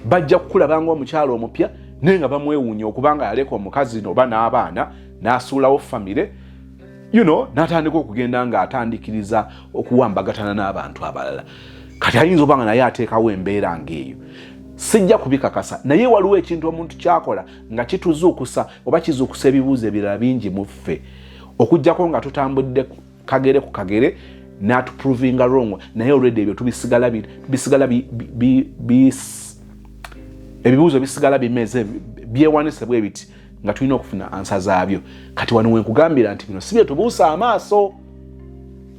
bajja kukulaba ng'omukyala omupya, naye nga bamwewuunya okubanga yaleka omukazi oba n'abaana n'asuulawo famire, n'atandika okugenda ng'atandikiriza okuwambagatana n'abantu abalala. Kati ayinza oba nga naye ateekawo embeera ng'eyo, sijja kubikakasa, naye waliwo ekintu omuntu kyakola nga kituzuukusa oba kizuukusa ebibuuzo ebirala bingi mu ffe, okuggyako nga tutambudde kagere ku kagere n'atuprovinga wrong. Naye already ebyo tubisigala bisigala ebibuuzo bisigala bimeze byewanise bwe biti nga tulina okufuna ansa zaabyo. Kati wano wenkugambira nti bino si bye tubuusa amaaso.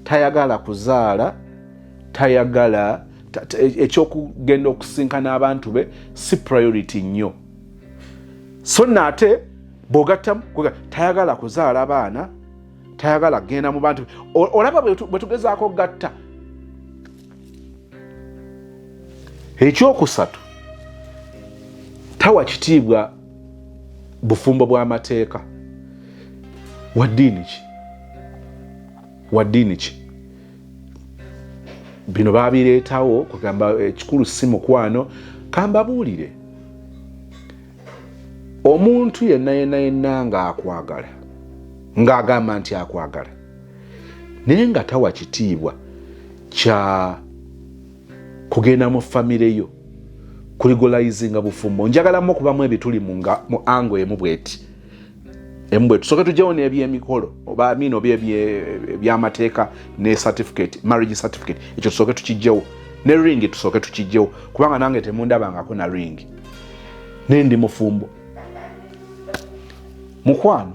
Tayagala kuzaala, tayagala ekyokugenda okusinkana abantu be si priority nnyo. So naate bw'ogattamu tayagala kuzaala baana, tayagala kugenda mu bantu. Olaba bwe tugezaako gatta. Ekyokusatu, tawa kitiibwa bufumbo bw'amateeka. Wa ddiini ki? Wa ddiini ki? Bino babireetawo kugamba ekikulu si mukwano. Kambabuulire, omuntu yenna yenna yenna ng'akwagala, ng'agamba nti akwagala, naye nga tawa kitiibwa kya kugenda mu famire yo kuligolayizinga bufumbo. Njagalamu okubamu ebituli mu ango emu bweti emu bwe tusooke tugyewo n'ebyemikolo oba miina oba ebyamateeka ne certificate, marriage certificate, ekyo tusooke tukijjewo, ne ring tusooke tukijjewo, kubanga nange temundabangako na ring naye ndi mufumbo. Mukwano,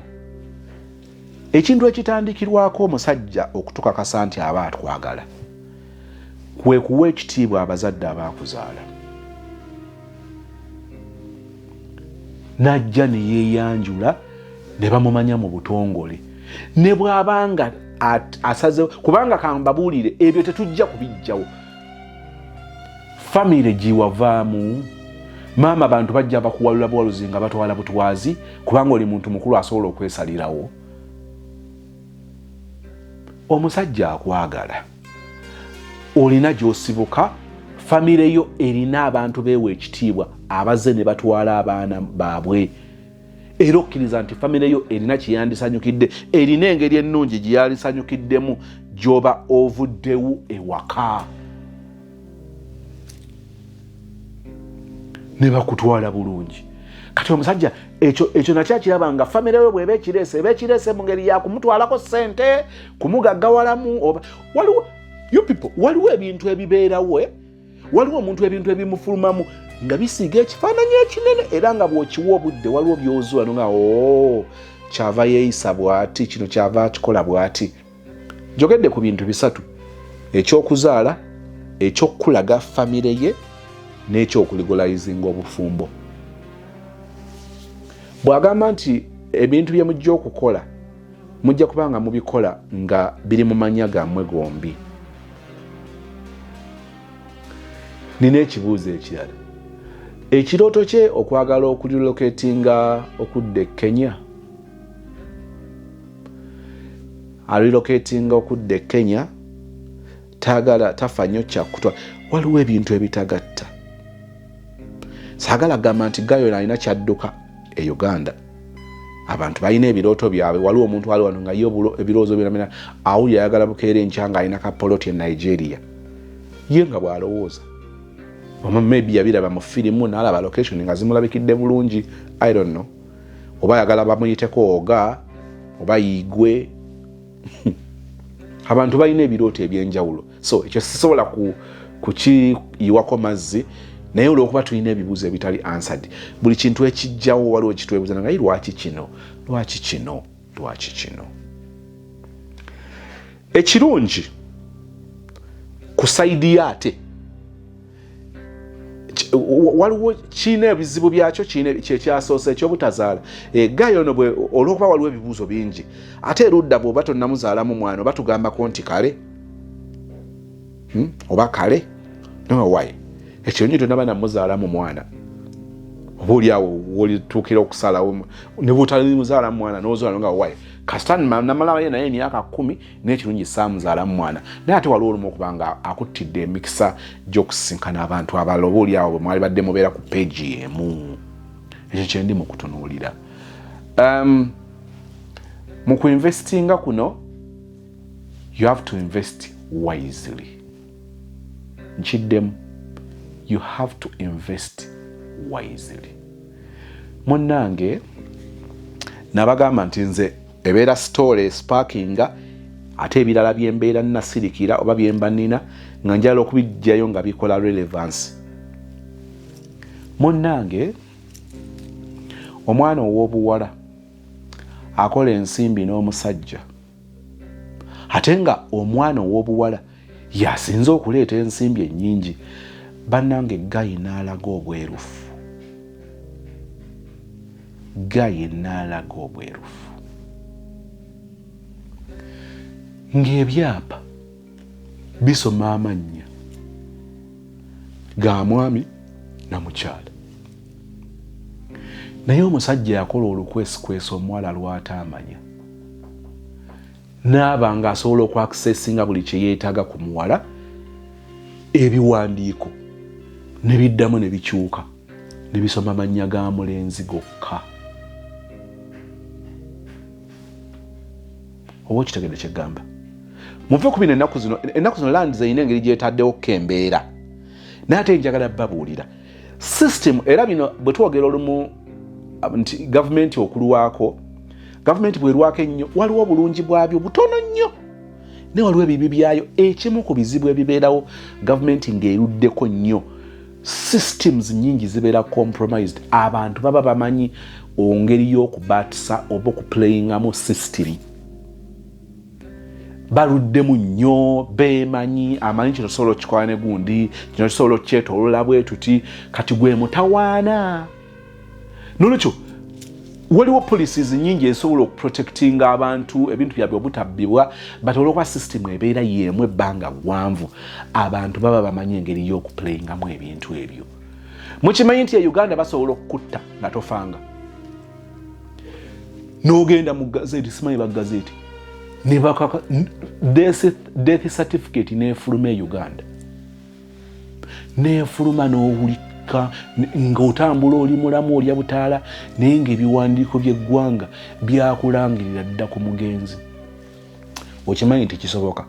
ekintu ekitandikirwako omusajja okutukakasa nti aba atwagala kwe kuwa ekitiibwa abazadde abaakuzaala. N'ajja ne yeeyanjula ne bamumanya mu butongole, ne bw'abanga asaze, kubanga kambabuulire ebyo tetujja kubijjawo. Famire giwavaamu maama, bantu bajja bakuwalula buwaluzi nga batwala butwazi, kubanga oli muntu mukulu asobola okwesalirawo. Omusajja akwagala, olina gy'osibuka, famire yo erina abantu beewa ekitiibwa abazze ne batwala abaana baabwe. Era okkiriza nti famire yo erina kyeyandisanyukidde, erina engeri ennungi gye yalisanyukiddemu gy'oba ovuddewo ewaka ne bakutwala bulungi. Kati omusajja ekyo nakyo akiraba nga famire yo bw'eba ekireese, eba ekireese mu ngeri ya kumutwalako ssente, kumugaggawalamu. Oba waliwo, you people, waliwo ebintu ebibeerawo, eh? Waliwo omuntu ebintu ebimufulumamu nga bisiiga ekifaananyi ekinene, era nga bw'okiwa obudde waliwo by'ozuula nga o oh, kyava yeeyisa bw'ati, kino kyava akikola bw'ati. Njogedde ku bintu bisatu: ekyokuzaala, ekyokukulaga famire ye, n'ekyokulegalizinga obufumbo. Bw'agamba nti ebintu bye mujja okukola mujja kuba nga mubikola nga biri mu manya gammwe gombi, nina ekibuuzo ekirala. Ekirooto kye okwagala okurelocatinga okudda e Kenya, arelocatinga okudda e Kenya, taagala, tafa nnyo kyakutwa. Waliwo ebintu ebitagatta. Saagala gamba nti gayo alina kyadduka e Uganda. Abantu balina ebirooto byabwe. Waliwo omuntu ali wano nga ye ebirowoozo byonamina awulira ayagala bukeera enkya nga alina kapoloti e Nigeria, ye nga bw'alowooza. Oba maybe yabiraba mu firimu n'alaba location nga zimulabikidde bulungi, I don't know. Oba ayagala bamuyiteko oga oba yigwe. Abantu balina ebirooto ebyenjawulo, so ekyo sisobola kukiyiwako mazzi. Naye olwokuba tulina ebibuuzo ebitali answered, buli kintu ekijjawo waliwo kitwebuuza nga lwaki kino, lwaki kino, lwaki kino. Ekirungi ku side ye, ate waliwo kiina ebizibu byakyo. Kyekyasoose ekyobutazaala egayo ono, olwokuba waliwo ebibuuzo bingi, ate erudda bw'oba tonnamuzaalamu mwana, oba tugambako nti kale, Oba kale nowaye ekirungi tonaba namuzaalamu mwana, oba oli awo wolituukira okusalawo ne butalimuzaalamu mwana, nozaala nga waye kasita namalayo naye emyaka 10, n'ekirungi saamuzaalamu mwana. Naye ate waliwo olumu okuba nga akuttidde emikisa gy'okusisinkana abantu abalala, oba oli awo bwe mwali badde mubeera ku page emu. Ekyo kyendi mu kutunuulira mu kuinvestinga kuno. You have to invest wisely. Nkiddemu, you have to invest wisely. Munnange, nabagamba nti nze ebeera story sparkinga, ate ebirala byembeera nasirikira oba byemba nina nga njagala okubijjayo nga bikola relevance. Munnange, omwana ow'obuwala akola ensimbi n'omusajja, ate nga omwana ow'obuwala yasinze okuleeta ensimbi ennyingi, bannange, guy n'alaga obwerufu, guy n'alaga obwerufu ng'ebyapa bisoma amannya ga mwami na mukyala. Naye omusajja yakola olukwesikwesi omuwala lw'ataamanya, naaba ng'asobola okwaccessinga buli kye yeetaaga ku muwala. Ebiwandiiko ne biddamu ne bikyuka ne bisoma mannya ga mulenzi gokka. Oba okitegedde kyeggamba? Muve ku bino. Ennaku zino land zerina engeri gyetaddewokko embeera, naye ate njagala babuulira system. Era bino bwe twogera olumu nti gavumenti okulwako, gavumenti bwerwako ennyo, waliwo obulungi bwabyo butono nnyo, naye waliwo ebibi byayo. Ekimu ku bizibu ebibeerawo gavumenti ng'eruddeko nnyo, systems nyingi zibeera compromised. Abantu baba bamanyi ongeri y'okubatisa oba okuplayingamu system. Baluddemu nnyo, beemanyi, amanyi kino tusobola okukikola ne gundi, kino tusobola okukyetolola bwe tuti. Kati gwe mutawaana. Nolwekyo waliwo policies nyingi ezisobola okuprotectinga abantu, ebintu byabwe obutabbibwa, but olwokuba system ebeera yeemu ebbanga gwanvu, abantu baba bamanyi engeri y'okuplayingamu ebintu ebyo. Mukimanyi nti e Uganda basobola okukutta nga tofanga, n'ogenda mu gazeti, simanyi ba gazeti, ne bakaka death certificate nefuluma e Uganda, nefuluma n'owuli. n'oziika ng'otambula oli mulamu olya butaala naye ng'ebiwandiiko by'eggwanga byakulangirira dda ku mugenzi. Okimanyi nti kisoboka.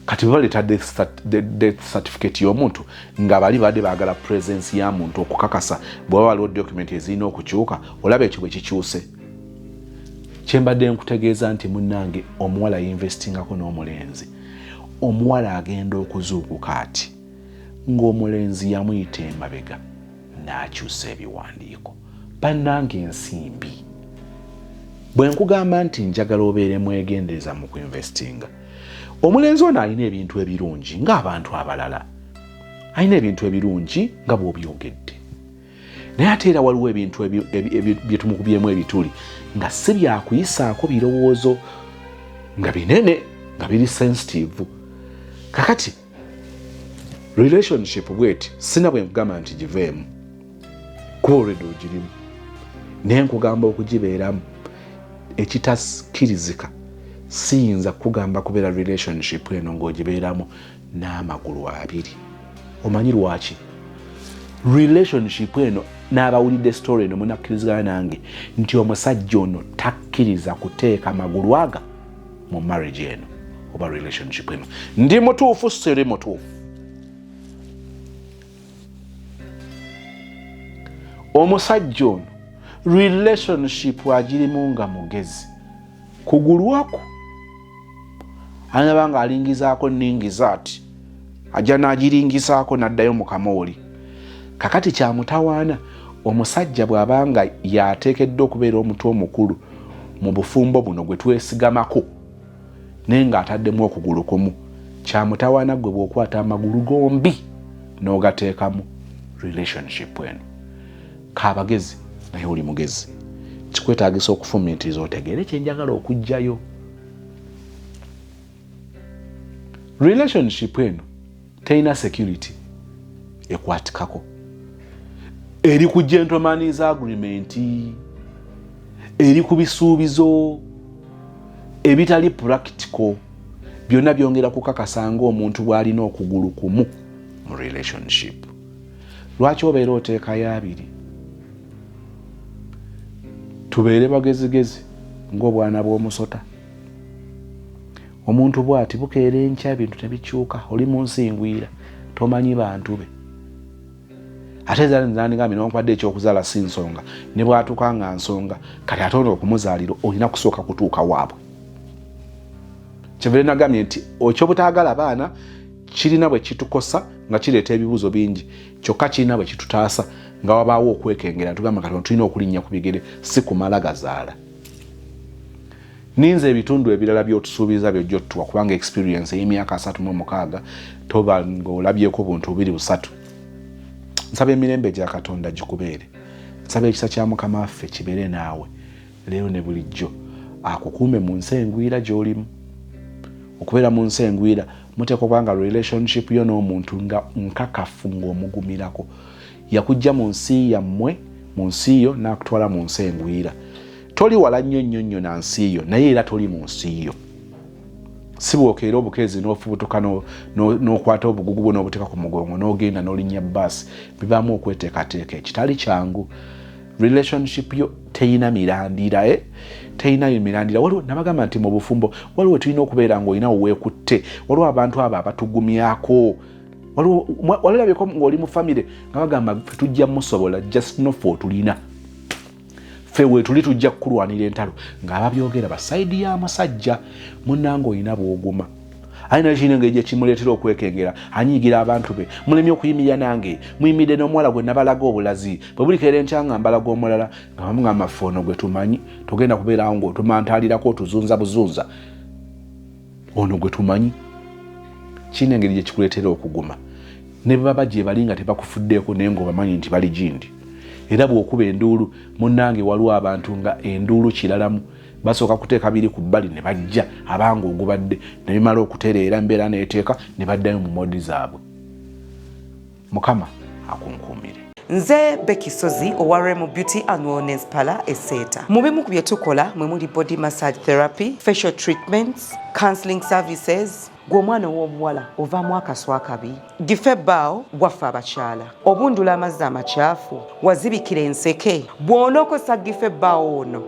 Kati bwe baleeta death certificate y'omuntu nga bali badde baagala presence ya muntu okukakasa bwe waba waliwo document ezirina okukyuka, olaba ekyo bwe kikyuse. Kyembadde nkutegeeza nti munnange omuwala yinvestingako n'omulenzi. Omuwala agenda okuzuukuka ati ng'omulenzi yamuyita emabega n'akyusa ebiwandiiko. Bannange ensimbi. Bwe nkugamba nti njagala obeere mwegendereza mu kuinvestinga, omulenzi ono alina ebintu ebirungi ng'abantu abalala, alina ebintu ebirungi nga bw'obyogedde, naye ate era waliwo ebintu bye tumukubyemu ebituli nga si byakuyisaako birowoozo, nga binene, nga biri sensitive. Kakati relationship bweti sina bwe nkugamba nti giveemu kuba olwedde ogirimu, naye nkugamba okugibeeramu. Ekitakkirizika, siyinza kukugamba kubeera relationship eno ng'ogibeeramu n'amagulu abiri. Omanyi lwaki? Relationship eno, n'abawulidde story eno munakkirizigana nange nti omusajja ono takkiriza kuteeka magulu aga mu marriage eno oba relationship eno. Ndi mutuufu? Siri mutuufu? Omusajja ono relationship agirimu nga mugezi kugulwaku, anaba nga alingizaako ningiza ati ajja n'agiringizaako n'addayo mu kamooli. Kakati kyamutawaana, omusajja bw'aba nga yateekeddwa okubeera omutwe omukulu mu bufumbo buno gwe twesigamako, naye ng'ataddemu okugulu kumu, kyamutawaana gwe bw'okwata amagulu gombi n'ogateekamu relationship eno. Kaabagezi, naye oli mugezi, kikwetaagisa okufumiitiriza otegeere kyenjagala okuggyayo. Relationship eno terina security ekwatikako, eri ku gentleman's agreement, eri ku bisuubizo ebitali practical. Byonna byongera kukakasa ng'omuntu bw'alina okugulu kumu mu relationship. Lwaki obeera oteekayo abiri? Tubeere bagezigezi ng'obwana bw'omusota. Omuntu bw'ati bukeera enkya ebintu tebikyuka, oli mu nsi ngwira, tomanyi bantu be. Ate zandigambye newankubadde ekyokuzaala si nsonga, ne bw'atuuka nga nsonga, kati ate ono okumuzaalira olina kusooka kutuuka waabwe. Kyevere nagambye nti ekyobutaagala baana kirina bwe kitukosa nga kireeta ebibuuzo bingi, kyokka kirina bwe kitutaasa nga wabaawo okwekengera, tugamba kati tulina okulinnya ku bigere, si kumala gazaala. Ninze ebitundu ebirala by'otusuubiza by'ojja otuwa, kubanga experience ey'emyaka 36 toba ng'olabyeko buntu bubiri busatu. Nsaba emirembe gya Katonda gikubeere, nsaba ekisa kya Mukama waffe kibeere naawe leero ne bulijjo, akukuume mu nsi engwira gy'olimu. Okubeera mu nsi engwira muteekwa okuba nga relationship yo n'omuntu nga nkakafu, ng'omugumirako. Yakujja mu nsi yammwe, mu nsi yo, n'akutwala mu nsi engwira. Toli wala nnyo nnyo nnyo na nsi yo, naye era toli mu nsi yo. Si bwokeera obukeezi n'ofubutuka n'okwata obugugu bwo n'obuteeka ku mugongo n'ogenda n'olinnya bbaasi, bibaamu okweteekateeka ekitali kyangu. Relationship yo teyina mirandira, eh? Teyina mirandira. Waliwo nabagamba nti mu bufumbo waliwo tulina okubeera ng'olina weweekutte, waliwo abantu abo abatugumyako. Waliwo ng'oli mu famire nga bagamba ffe tujja musobola, just no fe otulina, ffe weetuli tujja kukulwanira entalo, ng'ababyogera basayidi ya musajja munnange olina bw'oguma. Aye naye kirina engeri gye kimuleetera okwekengera, anyiigira abantu be. Mulemye okuyimirira nange, muyimiridde n'omuwala gwe nabalaga obulazi, bwe bulikeera enkya nga mbalaga omulala, nga bamugamba ffe ono gwe tumanyi, togenda kubeerawo ng'otumantaalirako otuzunza buzunza, ono gwe tumanyi. Kirina engeri gye kikuleetera okuguma, ne bwe baba gye bali nga tebakufuddeeko, naye ng'obamanyi nti bali gindi. Era bw'okuba enduulu munnange, waliwo abantu nga enduulu kiralamu, basooka kuteeka biri ku bbali ne bajja, abanga ogubadde ne bimala okutereera embeera n'eteeka ne baddayo mu modi zaabwe. Mukama akunkuumire. Nze Becky Sozi owa Remo Beauty and Wellness Parlor e Seeta. Mu bimu ku bye tukola mwe muli body massage therapy, facial treatments, counseling services, Gwe omwana ow'obuwala ovaamu akaswa akabi? Gife ebbaawo gwaffe abakyala. Obundula amazzi amakyafu, wazibikira enseke. Bw'onookozesa gife ebbaawo ono,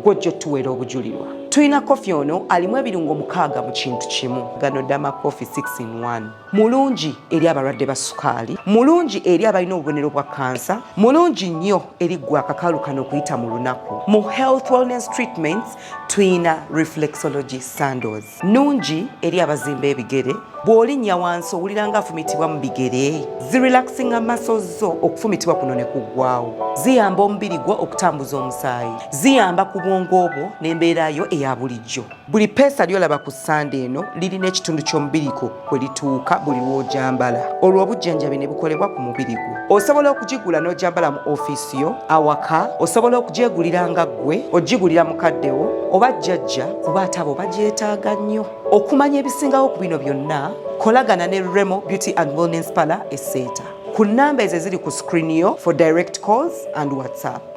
gw'ojja otuweera obujulirwa. Tulina kofi ono alimu ebirungo 6 mu kintu kimu. Gano Dama Coffee 6 in 1. Mulungi eri abalwadde ba sukaali, mulungi eri abalina obubonero bwa kansa, mulungi nnyo eri ggwe akakalu kano okuyita mu lunaku. Mu Health Wellness Treatments tulina Reflexology Sandals. Nnungi eri abazimba ebigere. Bw'olinnya wansi owulira nga afumitibwa mu bigere. Zirelaxinga muscles zo okufumitibwa kuno ne kuggwaawo. Ziyamba omubiri gwo okutambuza omusaayi. Ziyamba ku bwongo bwo n'embeera yo eya bulijjo. Buli peesa ly'olaba ku ssande eno lirina ekitundu ky'omubiri gwo kwe lituuka buli lw'ogyambala. Olwo obujjanjabi ne bukolebwa ku mubiri gwo. Osobola okugigula n'ogyambala mu ofiisi yo, awaka, osobola okugyegulira nga ggwe, ogigulira mukadde wo oba jjajja kuba ate abo bagyetaaga nnyo. Okumanya ebisingawo ku bino byonna, kolagana ne Remo Beauty and Wellness Parlour e Seeta ku nnamba ezo eziri ku screen yo for direct calls and WhatsApp.